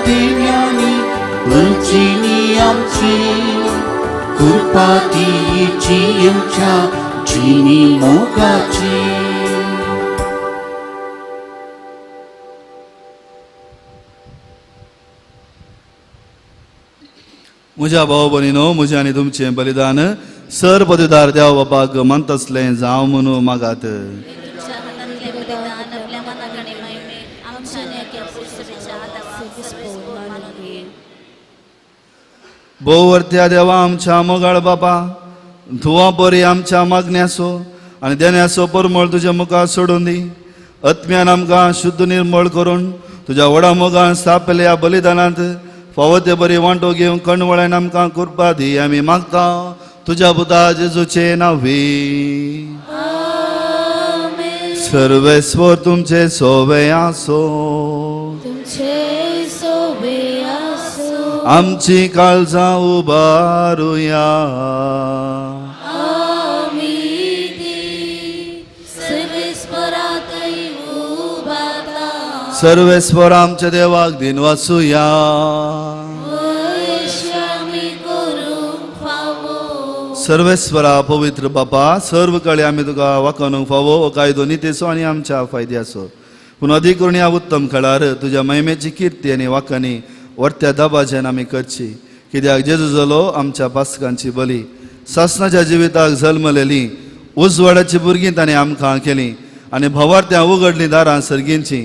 देण्यांनी भरची आमची, कृपा दिची आमच्या जिणी मोगाची. म्हज्या भाव भयणीनो, म्हजें आनी तुमचें बलिदान सर पदवीदार देव बापाक मानतासलें जावं म्हणून मागात. भोववरत्या देवा आमच्या मोगाळ बापा, धुवा बरी आमच्या मागण्याचो आनी देण्याचो परमळ तुज्या मुखार सोडून दी. आत्म्यान आमकां शुद्ध निर्मळ करून तुज्या व्हडा मोगान स्थापल्या बलिदानांत फावो ते बरी वांटो घेवन कणवळ्यान आमकां कृपा दी आमी मागता तुज्या पुता जेजूचे नांवी. सर्वेस्वर तुमचे सोवे आसो, आमची काळजां उबारुया. सर्वेस्वर आमच्या देवाक दिन वाचुया. सर्वेस्वरा पवित्र बापा, सर्व काळी आमी तुका वाकोवंक फावो हो कायदो नितेचो आनी आमच्या फायद्याचो. पूण अदीक करून ह्या उत्तम काळार तुज्या महिमेची किर्ती आनी वाकांनी वर्त्या दबाज्यान आमी करची. कित्याक जेजू जालो आमच्या पासकांची बली, सासनाच्या जिविताक जल्मलेली उजवाडाची भुरगीं ताणें आमकां केली आनी भवार्थ्यां उगडलीं दारां सर्गींची.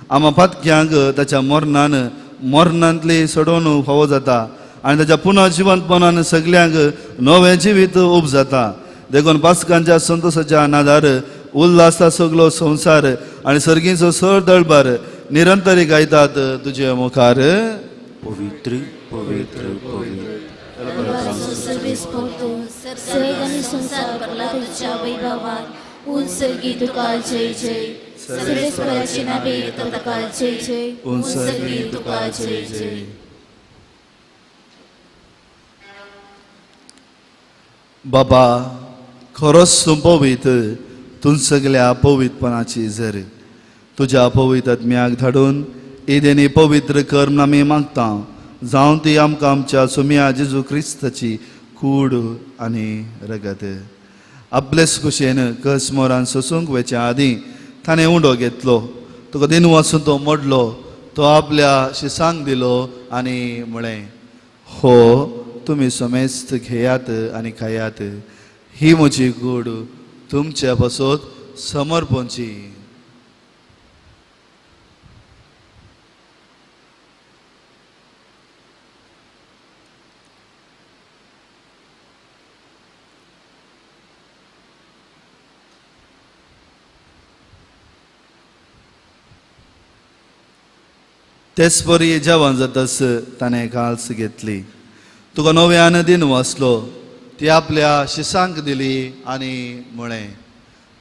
आमा पातक्यांक ताच्या मरणान मरणांतली सोडोवन फावो जाता आनी ताच्या पुनः जिवंतपणान सगल्यांक नवें जिवीत उब जाता. देखून पासकांच्या संतोशाच्या नादार उल्हासता सगलो संवसार आनी सर्गींचो सर दळबार निरंतरी गायतात तुजे मुखार. पवित्र पवित्र पवित्र संसार भरला तुझ्या वैभवान, उंच सर्गी तुका जय जय. सर्वेस्वराचे नावे येता तुका जय जय, उंच सर्गी तुका जय जय. बाबा, खरोच तूं पवित्र, तूं सगल्या पवित्रपणाची जर. तुज्या पवित्र आत्म्याक धाडून इदेनी पवित्र कर म्हूण आमी मागता, जावं ती आमकां आमच्या सुम्या जेजू क्रिस्ताची कूड आनी रगत. आपलेच कुशेन कस मोरान सोसूंक वयच्या आदीं ताणें उंडो घेतलो, तुका दिन वाचून तो मोडलो, तो आपल्या शिसांक दिलो आनी म्हळें, हो तुमी समेस्त घेयात आनी खायात, ही म्हजी कूड तुमच्या पासत समर्पणची. तेच परी जेवण जातस ताणें काल्स घेतली, तुका नव्यान दिन वाचलो, ती आपल्या शिसांक दिली आनी म्हळें,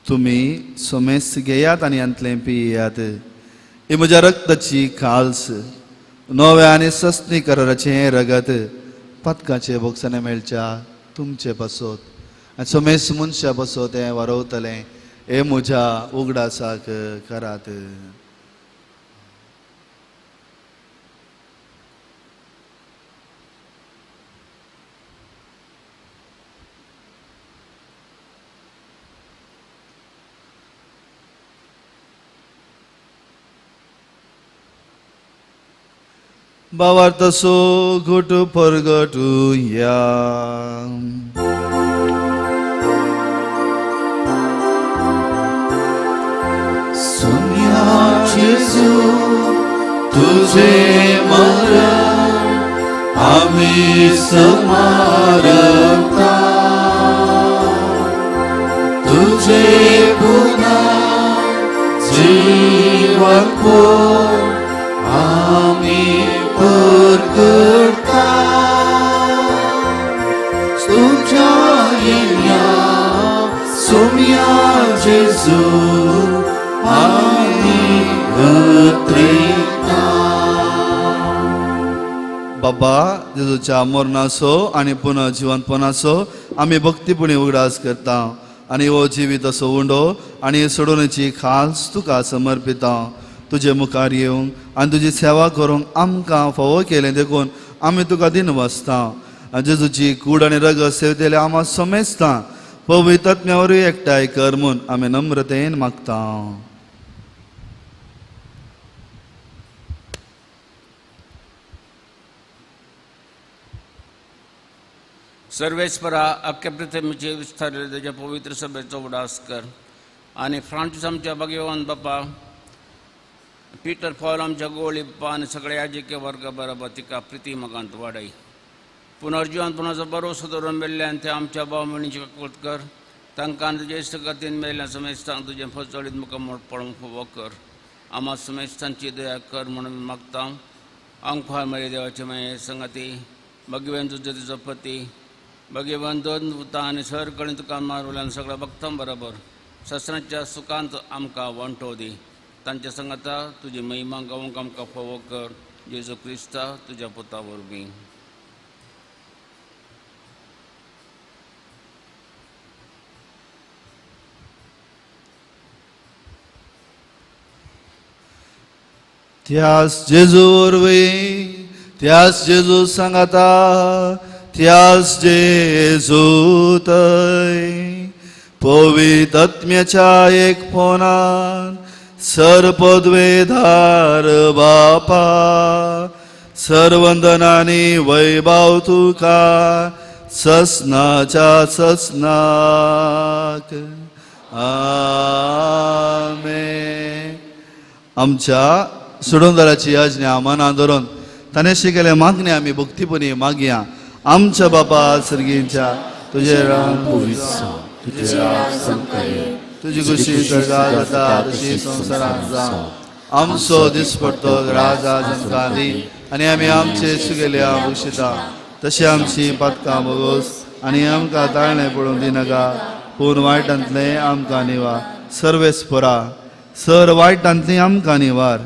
तुमी समेस्त घेयात आनी हांतलें पियात, ही म्हज्या रक्ताची काल्स, नव्या आनी सस्नी कराराचें रगत, पातकाचें बोगसणें मेळच्या तुमचे पासत आनी समेस्त मनशा पासत हें वारवतलें, हें म्हज्या उगडासाक करात. भावार्थाचो घोट परगटुया. सुम्या जेजू तुझे मरण आम्ही स्मारता, तुझे पुन्हा जीवन आम्ही परगटता. तुझ्या येण्या सुम्या जेजू आम्ही अत्रेता. बाबा, जेजूच्या मरणाचो आनी पुनः जिवंतपणाचो आमी भक्तीपणी उगडास करता आनी हो जिवीत असो उंडो आनी सोडोवण्याची खास तुका समर्पिता. तुजे मुखार येवंक आनी तुजी सेवा करूंक आमकां फावो केलें देखून आमी तुका दिन वाचता. आनी जेजूची कूड आनी रगत सेवतेले आमा समेजता. पवित्र आत्म्या वरवीं एकठांय कर म्हूण आमी नम्रतेन मागता. सर्वेस्परा अख्ख्या पृथ्वीचे विस्तारले ताच्या पवित्र सभेचो उडास कर आनी फ्रांसीस आमच्या भाग्यवान बापा, पीटर पॉल आमच्या गोळी बापा आनी सगळ्या याजकीय वर्गा बरोबर तिका प्रिती मगांत वाडय. पुनर्जिवनपणाचो भरोसो दवरून मेल्ल्यान ते आमच्या भाव भयणीची काकूट कर, तांकां आनी तुजे इश्टगतीन मेल्ल्या समेस्तांक तुजें फजळीत मुखार पळोवंक फावो कर. आमा समेस्तांची दया कर म्हणून मागता. आमकां मरे देवाचे माये संगाती भगवान तुजो तुजो पती भगवान दोन पुतां आनी सर कडेन तुका मारवल्यान सगळ्या भक्तां बरोबर शस्त्रांच्या सुखांत आमकां वांटो दी. तांच्या संगाता तुजी महिमा गावंक आमकां फावो कर. जेजू क्रिस्ता तुज्या पुता वरवीं. त्यास जेजू वरवीं, त्यास जेजू सांगाता, त्यास जेजू थंय पवित्र आत्म्याच्या एक फोनान सर्पद्वेधार बापा सर्वंदनानी वैभव तुका ससनाच्या ससनाक. आमेन. आमच्या सोडूनदाराची आज्ञा मनान धरून ताणें शिकयले मागणी आमी भक्तीपणी मागया. आमच्या बापा सर्गींच्या, तुजें रान तुझे राज आमकां ये, तुजी खुशी स्वर्गात जाता तशी संवसारांत जावं. आमचो दिसपडतो राज आज आमकां दी आनी आमी आमचे सुगेल्या बक्षिता तशी आमची पातकां भोगोस आनी आमकां ताळणें पडूंक दिनाका, पूण वायटांतलें आमकां निवार. सर्वेस्परा सर वायटांतली आमकां निवार.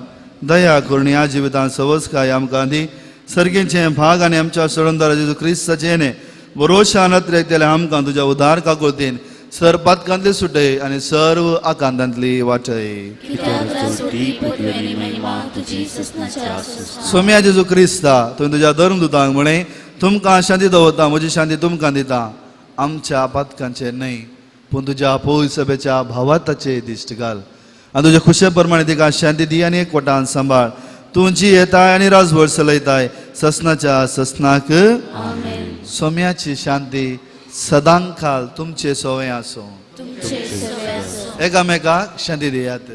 दया करून ह्या जिवितांत सवसकाय आमकां दी. सर्गींचे भाग आनी आमच्या सोडणदारा जेजू क्रिस्ताचें न्ही बरोशान अत्रेक आमकां तुज्या उदार काकुळतीन सर पातकांतली सुटय आनी सर्व आकांतांतली वाटय. सोम्या जेजू क्रिस्ता, तुवें तुज्या धर्मदुतांक म्हळें, तुमकां शांती दवरता, म्हजी शांती तुमकां दिता. आमच्या पातकांचेर न्हय पूण तुज्या पवित्र सभेच्या भावार्थाचे दिश्ट घाल आनी तुज्या खुशे प्रमाणे तिका शांती दी आनी एकवटान सांबाळ. तूं जी येताय आनी राजवट चलयताय ससनाच्या ससनाक. सोम्याची शांती सदांकाल तुमचे सोवे आसूं. एकामेकाक शांती दियात.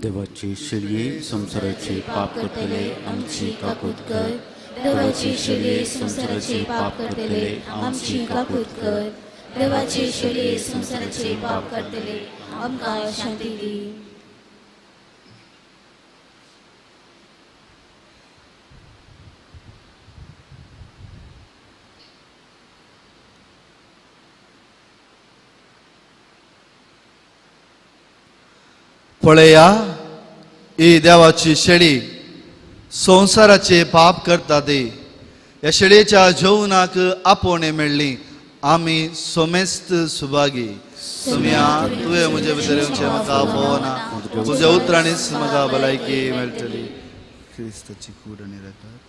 देवाची शेळये संवसाराचे पाप करतले आमची काकूत कर. देवाची शेळये संवसाराचे पाप करतले आमची काकूत कर. देवाची शेळये संवसाराचे पाप करतले आमकां शांती दी. पळया ही देवाची शेळी संवसाराचे पाप करता ती. ह्या शेळयेच्या जेवणाक आपोवणें मेळ्ळी. आमी सोमेस्त सुभागी. सोम्या तुवें म्हजे भितर येवचें म्हाका पळोवना, तुज्या उतरांनीच म्हाका भलायकी मेळटली. क्रिस्ताची कूड आनी रगत.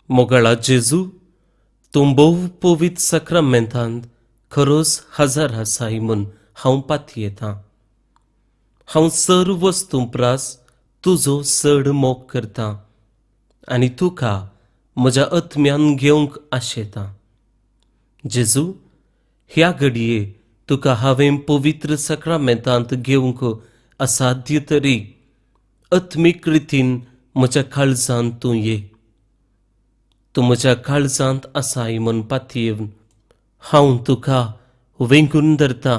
मोगाळा जेजू, तूं भोव पवित्र साक्रामेंतांत खरोच हजार आसाय म्हूण हांव पातयेतां. हांव सर्व वस्तूं प्रास तुजो चड मोग करतां आनी तुका म्हज्या आत्म्यान घेवंक आशेतां. जेजू, ह्या घडये तुका हांवें पवित्र साक्रामेंतांत घेवंक असाध्य तरी आत्मीक रितीन म्हज्या काळजांत तूं ये. तूं म्हज्या काळजांत आसाय म्हूण पातयेवन हांव तुका वेंगून धरता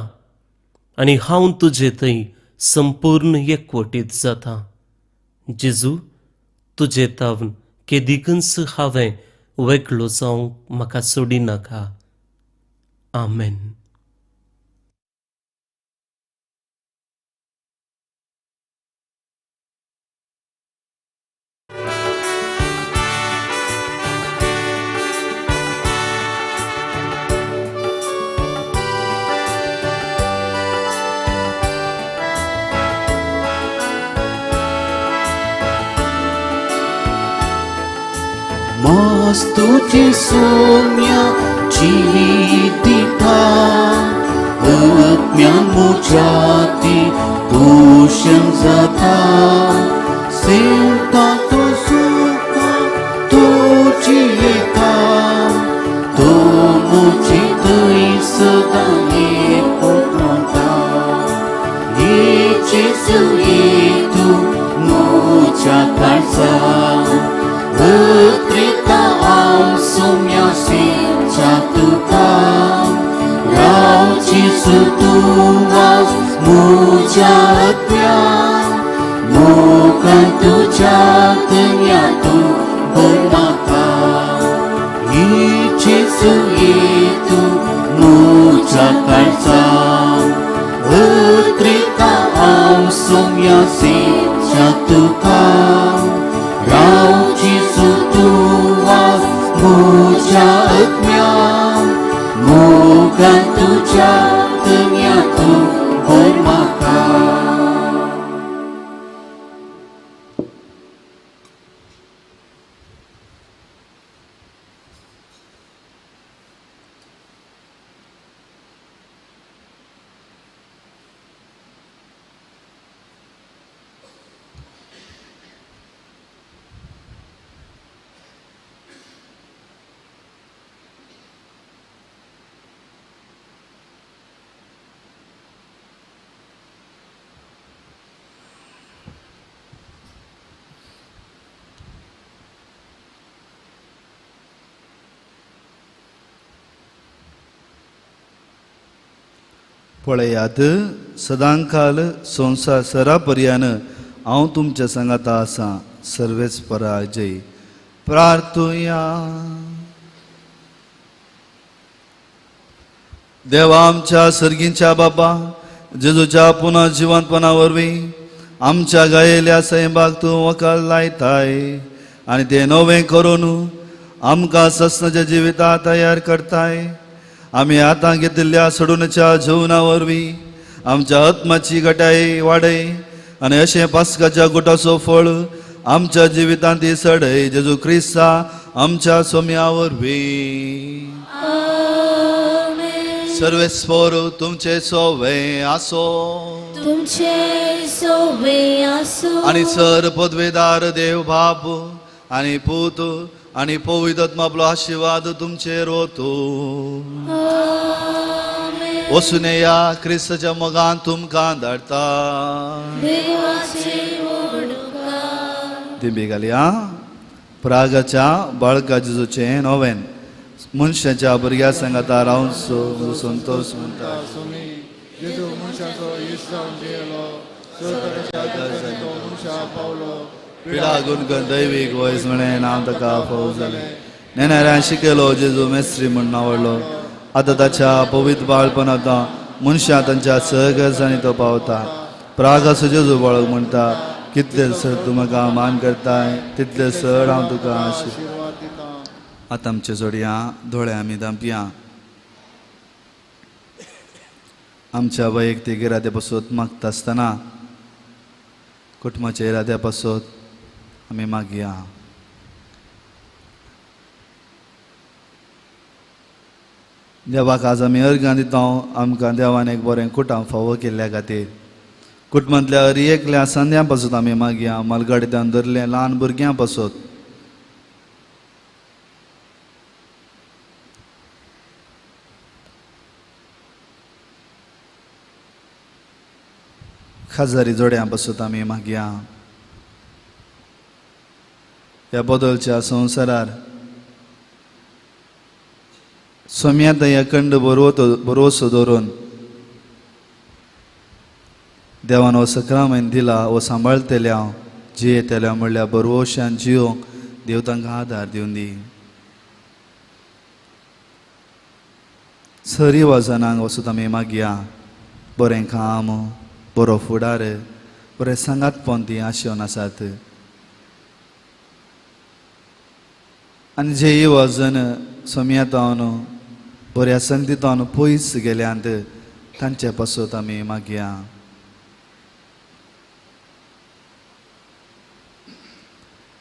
आनी हांव तुजे थंय संपूर्ण एकवटीत जाता. जेजू, तुजे तावन केदिकूच हांवें वेगळो जावंक म्हाका सोडिनाका. आमेन. मास तुझे सोम्या जिवीत दिता, आत्म्या म्हज्या पोशण जाता. सेवता तो सुखा तो जियेता, तो म्हजे थंय सदां एकवटाता. ये जेजू ये तूं म्हज्या काळजा, उतरिता हांव सोम्या सेवच्या तुका. राव जेजू तूं वास म्हज्या आत्म्यान, मोगान तुज्या आत्म्या तूं भर म्हाका. ये काळजा उतरिता हांव सोम्यासीच्या तुका राव जेजू तूं वास म्हज्या आत्म्या मोगान तुज्या आत्म्या तूं भर म्हाका. पळयात सदांकाल संवसार सरापर्यान हांव तुमच्या सांगाता आसा. सर्वेच पराजय. प्रार्थुया. देवा आमच्या सर्गींच्या बाबा, जेजूच्या पुनः जिवंतपणा वरवीं आमच्या गायेल्या सैमाक तूं वकाल लायताय आनी तें नवें करून आमकां सस्नाच्या जिविता तयार करताय. आमी आतां घेतिल्ल्या सोडूनच्या जेवणा वरवीं आमच्या आत्माची घटाय वाडय आनी अशें पास्काच्या गुटाचो फळ आमच्या जिवितांत सडय. जेजू क्रिस्ता आमच्या सोम्या वरवीं. सर्वेस्पर तुमचे सोवे आसो. तुमचे सोवे आसो. आनी सर पदवेदार देव बाप आनी पूत आनी पवित्र आत्मा आपलो आशिर्वाद तुमचेर वतू. वचून या क्रिस्ताच्या मोगान तुमकां धाडटा. दिंबी घालया. प्रागाच्या बाळका जेजूचें नोवेन. मनशाच्या भुरग्या सांगाता रावन संतोष म्हणटा. पिडा गुणगण दैवीक वयस म्हळें नांव ताका फाव जालें. नेणाऱ्यान शिकयलो जेजू मेस्त्री म्हूण नांवडलो. आतां ताच्या पवित्र बाळपणांत मनशां तांच्या सहगर्जांनी तो पावता. प्रागाचो जेजू बाळक म्हणटा, कितले सर तूं म्हाका मान करताय तितले सर हांव तुका आशिर्वाद दितां. आतां आमचे जोडया दोळे आमी धांपया. आमच्या वैयक्तीक इराद्या पासत मागता आसतना कुटुंबाच्या इराद्या पासत आमी मागया. देवाक आज आमी अर्गां दिता आमकां देवान एक बरें कुटां फावो केल्ल्या खातीर. कुटुंबांतल्या हर एकल्या संद्यां पासत आमी मागया. मालगाडींतल्यान धरलें ल्हान भुरग्यां पासत. खाजारी जोड्यां पासत आमी मागया. ह्या बदलच्या संवसारार सोम्यांत अखंड बरोवचो दवरून देवान हो सक्रामेन दिला हो सांबाळटल्या हांव जियेतल्या म्हणल्यार बरवशान जियोंक देव तांकां आदार दिवन दी. सरी वजनांक वचत आमी मागया. बरें काम, बरो फुडार, बरें सांगातपण ती आशेवन आसात. आनी जे वजन सोम्यांत बऱ्या संगतींत पयस गेल्यांत तांचे पासत आमी मागया.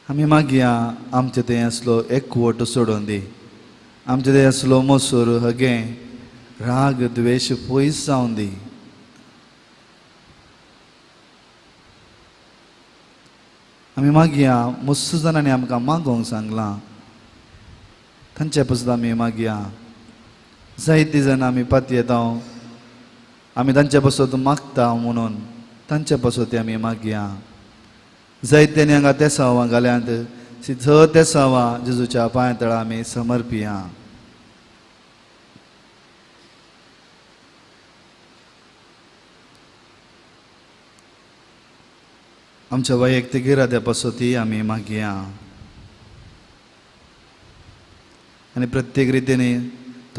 आमी मागया आमचे थंय आसलो एकवट सोडून दी. आमचे थंय आसलो मसूर हगें राग द्वेश पयस जावन दी. आमी मागया मस्त जाणांनी आमकां मागोवंक सांगलां तांचे पासत आमी मागया. जायतीं जाणां आमी पातयेता आमी तांचे पासत मागता म्हणून तांचे पासत आमी मागया. जायत्यांनी हांगा तेसांवां घाल्यांत स तेसांवां जेजूच्या पांया तळा आमी समर्पिया. आमच्या वैयक्तीक इराद्या पासतूय आमी मागया. आनी प्रत्येक रितीन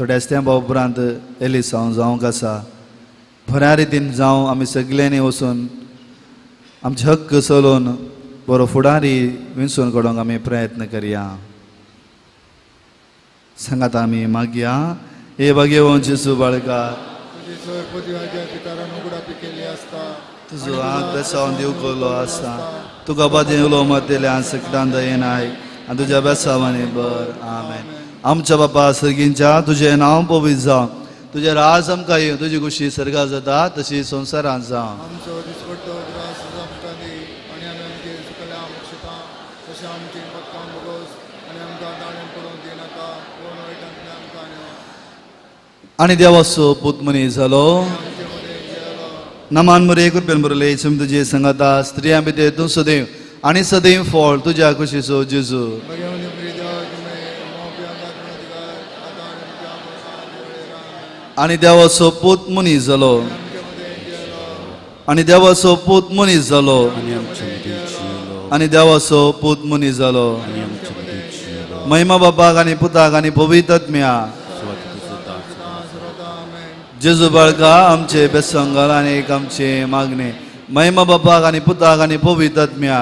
थोड्याच तेंपा उपरांत एलिसांव जावंक आसा. बऱ्या रितीन जावं आमी सगल्यांनी वचून आमचे हक्क चलोवन बरो फुडारी विंचून काडूंक आमी प्रयत्न करया. सांगात आमी मागया. हे भाग्यवंत जेजू बाळका, तुजो हात बेसावन दिव केलो आसता, तुका बादें उलो मतेल्या सकटान दयेन आयक आनी तुज्या बेसावांनी बर. आमेन. आमच्या बापा सर्गींच्या, तुजें नांव पवित्र जावं, तुजें राज आमकां येवं, तुजी खुशी सर्गां जाता तशी संवसारांत जावं. आमचो दिसपट्टो ग्रास आमकां दी आनी आमी आमचे सुकल्या बक्षिता तशें आमची पक्कां बोगोस आनी आमकां ताणें पडूंक दिनाका, पूण वायटांतल्यान आमकां न्हय. आनी देवाचो पूत मनीस जालो, नमान मरे कृपेन बरले तुजे संगाता, स्त्रियां भितर तूं सदैव आनी सदैव फळ तुज्या खुशीचो जेजू. आनी देवाचो पूत मनीस जालो, आनी देवाचो पूत मनीस जालो, आनी देवाचो पूत मनीस जालो. महिमा बापाक आनी पुताक आनी पवित्र आत्म्या. जेजू बाळका आमचे बेसंगाल आनी एक आमचे मागणे. महिमा बापाक आनी पुताक आनी पवित्र आत्म्या.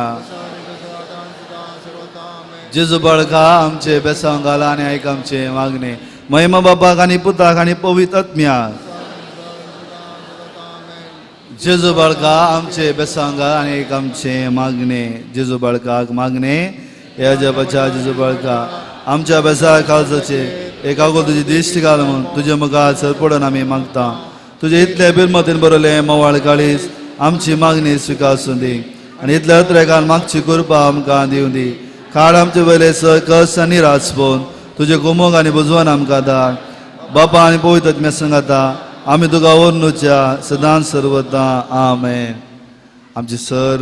जेजू बाळका आमचे बेसंगाल आनी एक आमचे मागणे. महिमा बापाक आनी पुताक आनी पवित्र आत्म्या. जेजू बाळका आमचे बेसंगाल आनी एक आमचे मागणे. जेजू बाळकाक मागणे. ह्या जपाच्या जेजू बाळका आमच्या बेसा काळजाचे एक आगो तुजी दिश्ट घाल म्हूण तुजे मुखार सरपडून आमी मागता. तुजे इतले बिरमतीन बरयलें मवाळ काळीज आमची मागणी स्विकासूं दी आनी इतल्या अत्रेकान मागची कृपा आमकां दिवं दी. काड आमचे वयले कस आनी रास पळोवन तुजे गोमोग आनी बुजवान आमकां धाड. बापा आनी पवित्र आत्म्या संगाता आमी तुका वर्णुच्या सदांच सर्वता. आमेन. आमची सर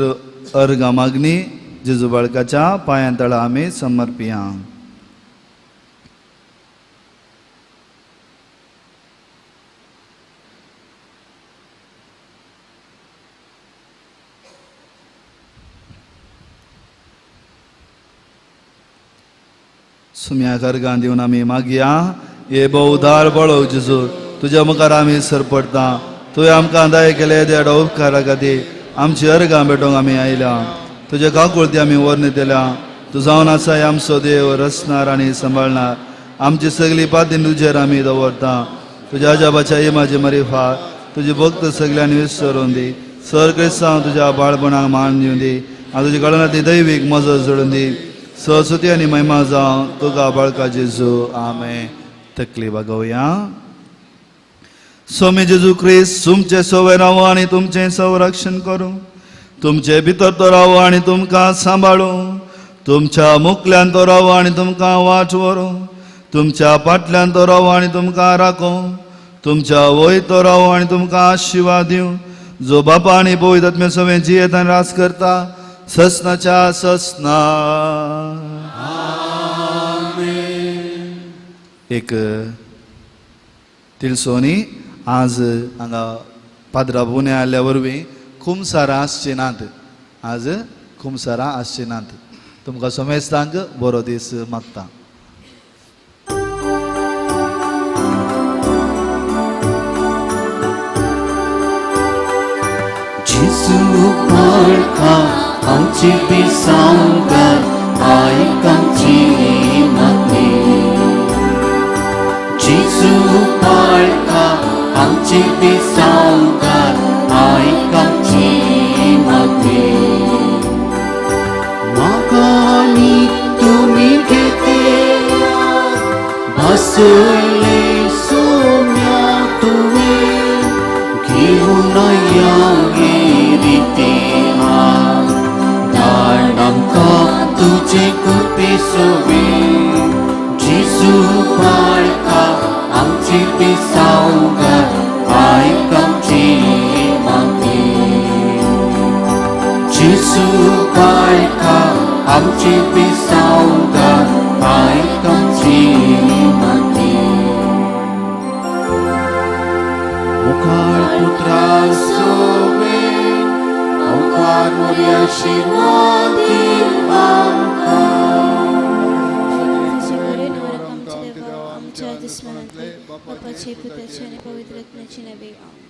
अर्गां मागणी जेजू बाळकाच्या पांयां तळा आमी समर्पिया. सुम्या अर्गां दिवन आमी मागया. हे भोव उदार बळो जेजू, तुज्या मुखार आमी सरपडटा. तुवें आमकां दया केले देडा उपकारा खातीर आमची अर्गां भेटोवंक आमी आयल्या. तुज्या काकुळती आमी वर्ण दिल्या. तूं जावन आसा आमचो देव, रचणार आनी सांबाळणार. आमची सगळी पाती तुजेर आमी दवरता. तुज्या आजाबाच्या इमाजी मरिफा तुजी भक्त सगळ्यांनी विसरून दी. सर क्रिस्तांव तुज्या बाळपणाक मान दिवन दी आनी तुज्या कळनांतली दैवीक मजत जोडून दी. सरस्वती आनी महिमा जावं तुका बाळका जेजू. आमेन. तकली बागोवया. स्वामी जेजू क्रिस्त तुमचे सवय रावो आनी तुमचें संरक्षण करूं, तुमचे भितर तो रावो आनी तुमकां सांबाळूं, तुमच्या मुखल्यान तो रावो आनी तुमकां वाट व्हरूं, तुमच्या फाटल्यान तो रावो आनी तुमकां राखूं, तुमच्या वयर तो रावो आनी तुमकां आशिर्वाद दिवं. जो बापा आनी पवित्र आत्म्या सवें जियेत आनी राज करता ससनाच्या ससना. एक तिळसोनी आज हांगा पाद्रा पुण्या आयिल्ल्या वरवीं खुमसारां आसची नात. आज खुमसारां आसची नात. तुमकां समेस्तांक बरो दीस मागता. जेजू बाळका आमची बेसांगार आयक आमची मागणी. जेजू बाळका आमची बेसांगार आयक आमची मागणी. मागानी तुमी घेतल्या बसयले सोम्या तुवें घेवन या रिते हात धाड आमकां तुजे कृपे सोबे. जेजू बाळका आमची बेसांगार आयक आमची मागणी. जेजू बाळका आमची बेसांगार आयक आमची मागणी. मुखार पुत्रा सोबे मुखार मोरी आशिर्वाद दी आमकां. आमच्या दुस्मनांतले, बापाचे, पुताचे आनी पवित्र आत्म्याचे नावे. आमेन.